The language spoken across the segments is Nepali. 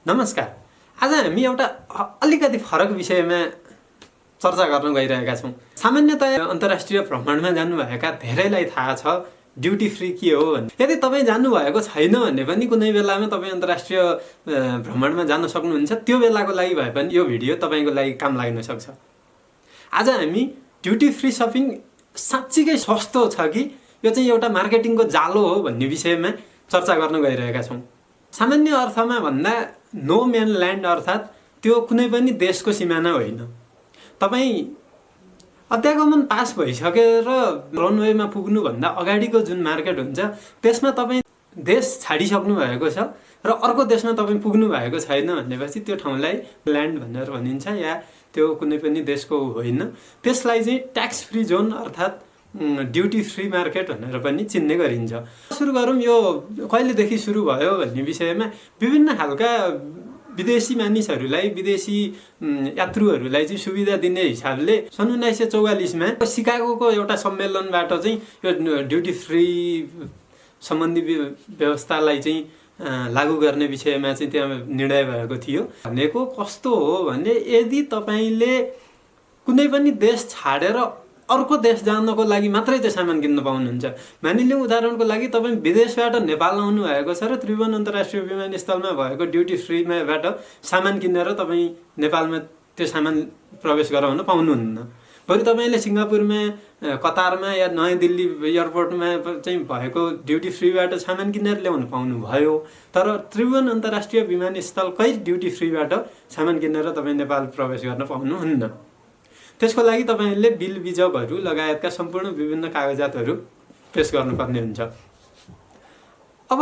नमस्कार। आज हामी एउटा अलिकति फरक विषयमा चर्चा गर्न गइरहेका छौँ। सामान्यतया अन्तर्राष्ट्रिय भ्रमणमा जानुभएका धेरैलाई थाहा छ ड्युटी फ्री के हो भन्ने। यदि तपाईँ जानुभएको छैन भने पनि कुनै बेलामा तपाईँ अन्तर्राष्ट्रिय भ्रमणमा जान सक्नुहुन्छ। त्यो बेलाको लागि भए पनि यो भिडियो तपाईँको लागि काम लाग्न सक्छ। आज हामी ड्युटी फ्री सपिङ साँच्चीकै सस्तो छ कि यो चाहिँ एउटा मार्केटिङको जालो हो भन्ने विषयमा चर्चा गर्न गइरहेका छौँ। सामान्य अर्थमा भन्दा नो म्यान ल्यान्ड अर्थात् त्यो कुनै पनि देशको सिमाना होइन। तपाईँ अध्यागमन पास भइसकेर रनवेमा पुग्नुभन्दा अगाडिको जुन मार्केट हुन्छ त्यसमा तपाईँ देश छाडिसक्नु भएको छ र अर्को देशमा तपाईँ पुग्नु भएको छैन भनेपछि त्यो ठाउँलाई ल्यान्ड भनेर भनिन्छ या त्यो कुनै पनि देशको होइन। त्यसलाई चाहिँ ट्याक्स फ्री जोन अर्थात् ड्युटी फ्री मार्केट भनेर पनि चिन्ने गरिन्छ। सुरु गरौँ यो कहिलेदेखि सुरु भयो भन्ने विषयमा। विभिन्न खालका विदेशी मानिसहरूलाई विदेशी यात्रुहरूलाई चाहिँ सुविधा दिने हिसाबले सन् 1944मा सिकागोको एउटा सम्मेलनबाट चाहिँ यो ड्युटी फ्री सम्बन्धी व्यवस्थालाई चाहिँ लागू गर्ने विषयमा चाहिँ त्यहाँ निर्णय भएको थियो। भनेको कस्तो हो भने यदि तपाईँले कुनै पनि देश छाडेर अर्को देश जानको लागि मात्रै त्यो सामान किन्न पाउनुहुन्छ। मानिलिउँ उदाहरणको लागि तपाईँ विदेशबाट नेपाल आउनु भएको छ र त्रिभुवन अन्तर्राष्ट्रिय विमानस्थलमा भएको ड्युटी फ्रीबाट सामान किनेर तपाईँ नेपालमा त्यो सामान प्रवेश गराउन पाउनुहुन्न। बरु तपाईँले सिङ्गापुरमा कतारमा या नयाँ दिल्ली एयरपोर्टमा चाहिँ भएको ड्युटी फ्रीबाट सामान किनेर ल्याउन पाउनुभयो। तर त्रिभुवन अन्तर्राष्ट्रिय विमानस्थलकै ड्युटी फ्रीबाट सामान किनेर तपाईँ नेपाल प्रवेश गर्न पाउनुहुन्न। त्यसको लागि तपाईँले बिल बिजकहरू लगायतका सम्पूर्ण विभिन्न कागजातहरू पेश गर्नुपर्ने हुन्छ। अब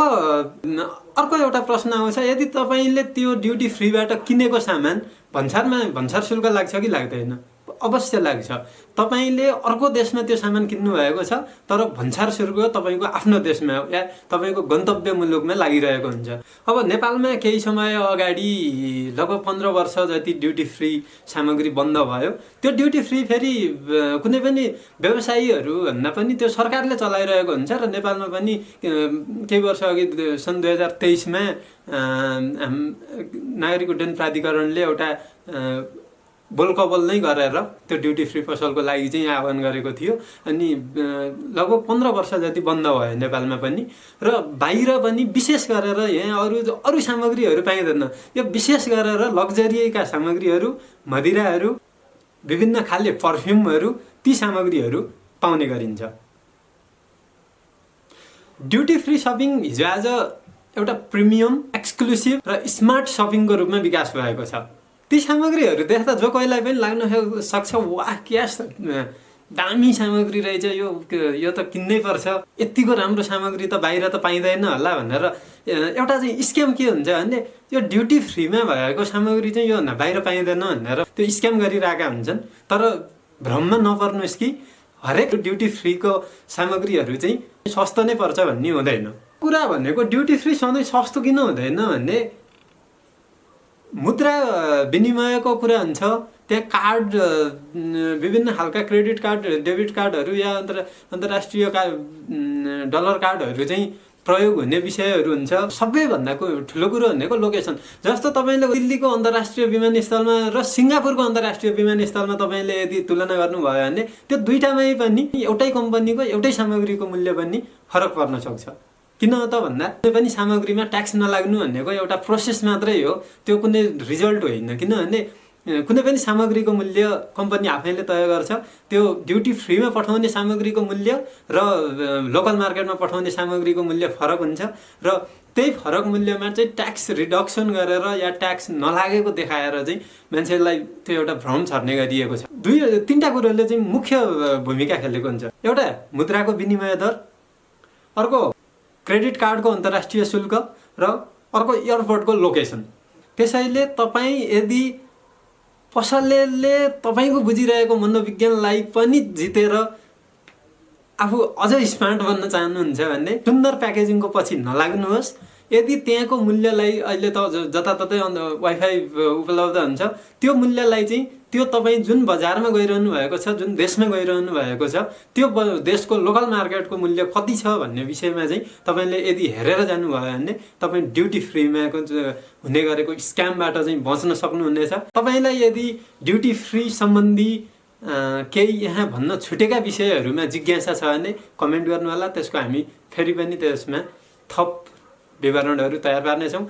अर्को एउटा प्रश्न आउँछ, यदि तपाईँले त्यो ड्युटी फ्रीबाट किनेको सामान भन्सार शुल्क लाग्छ कि लाग्दैन? अवश्य लाग्छ। तपाईँले अर्को देशमा त्यो सामान किन्नु भएको छ तर भन्सार शुल्क तपाईँको आफ्नो देशमा या तपाईँको गन्तव्य मुलुकमा लागिरहेको हुन्छ। अब नेपालमा केही समय अगाडि लगभग 15 वर्ष जति ड्युटी फ्री सामग्री बन्द भयो। त्यो ड्युटी फ्री फेरि कुनै पनि व्यवसायीहरू भन्दा पनि त्यो सरकारले चलाइरहेको हुन्छ र नेपालमा पनि केही वर्ष अघि सन् 2023मा नागरिक उड्डयन प्राधिकरणले एउटा बोलकबल नै गरेर त्यो ड्युटी फ्री पसलको लागि चाहिँ आह्वान गरेको थियो। अनि लगभग 15 वर्ष जति बन्द भयो नेपालमा पनि। र बाहिर पनि विशेष गरेर यहाँ अरू सामग्रीहरू पाइँदैन। यो विशेष गरेर लग्जरीका सामग्रीहरू, मदिराहरू, विभिन्न खाले पर्फ्युमहरू, ती सामग्रीहरू पाउने गरिन्छ। ड्युटी फ्री सपिङ हिजो आज एउटा प्रिमियम, एक्सक्लुसिभ र स्मार्ट सपिङको रूपमा विकास भएको छ। ती सामग्रीहरू देख्दा जो कोहीलाई पनि लाग्न सक्छ वाह क्या दामी सामग्री रहेछ, यो त किन्नै पर्छ, यतिको राम्रो सामग्री त बाहिर त पाइँदैन होला भनेर एउटा चाहिँ स्क्याम के हुन्छ भने यो ड्युटी फ्रीमा भएको सामग्री चाहिँ यो बाहिर पाइँदैन भनेर त्यो स्क्याम गरिरहेका हुन्छन्। तर भ्रममा नपर्नुहोस् कि हरेक ड्युटी फ्रीको सामग्रीहरू चाहिँ सस्तो नै पर्छ भन्ने हुँदैन। कुरा भनेको ड्युटी फ्री सधैँ सस्तो किन हुँदैन भने मुद्रा विनिमयको कुरा हुन्छ। त्यहाँ कार्ड, विभिन्न खालका क्रेडिट कार्ड, डेबिट कार्डहरू या अन्तर्राष्ट्रिय डलर कार्डहरू चाहिँ प्रयोग हुने विषयहरू हुन्छ। सबैभन्दा ठुलो कुरो भनेको लोकेसन। जस्तो तपाईँले दिल्लीको अन्तर्राष्ट्रिय विमानस्थलमा र सिङ्गापुरको अन्तर्राष्ट्रिय विमानस्थलमा तपाईँले यदि तुलना गर्नुभयो भने त्यो दुईटामै पनि एउटै कम्पनीको एउटै सामग्रीको मूल्य पनि फरक पर्न सक्छ। किन त भन्दा कुनै पनि सामग्रीमा ट्याक्स नलाग्नु भनेको एउटा प्रोसेस मात्रै हो, त्यो कुनै रिजल्ट होइन। किनभने कुनै पनि सामग्रीको मूल्य कम्पनी आफैले तय गर्छ। त्यो ड्युटी फ्रीमा पठाउने सामग्रीको मूल्य र लोकल मार्केटमा पठाउने सामग्रीको मूल्य फरक हुन्छ र त्यही फरक मूल्यमा चाहिँ ट्याक्स रिडक्सन गरेर या ट्याक्स नलागेको देखाएर चाहिँ मान्छेलाई त्यो एउटा भ्रम छर्ने गरिएको छ। तीनटा कुरोले चाहिँ मुख्य भूमिका खेलेको हुन्छ। एउटा मुद्राको विनिमय दर, अर्को क्रेडिट कार्डको अन्तर्राष्ट्रिय शुल्क र अर्को एयरपोर्टको लोकेसन। त्यसैले तपाईँ यदि पसलले तपाईँको बुझिरहेको मनोविज्ञानलाई पनि जितेर आफू अझै स्मार्ट बन्न चाहनुहुन्छ भने सुन्दर प्याकेजिङको पछि नलाग्नुहोस्। यदि त्यहाँको मूल्यलाई अहिले त जताततै वाइफाई उपलब्ध हुन्छ, त्यो मूल्यलाई चाहिँ त्यो तपाईँ जुन बजारमा गइरहनु भएको छ, जुन देशमा गइरहनु भएको छ, त्यो देशको लोकल मार्केटको मूल्य कति छ भन्ने विषयमा चाहिँ तपाईँले यदि हेरेर जानुभयो भने तपाईँ ड्युटी फ्रीमा हुने गरेको स्क्यामबाट चाहिँ बच्न सक्नुहुनेछ। तपाईँलाई यदि ड्युटी फ्री सम्बन्धी केही यहाँ भन्न छुटेका विषयहरूमा जिज्ञासा छ भने कमेन्ट गर्नुहोला, त्यसको हामी फेरि पनि त्यसमा थप विवरणहरू तयार पार्नेछौँ।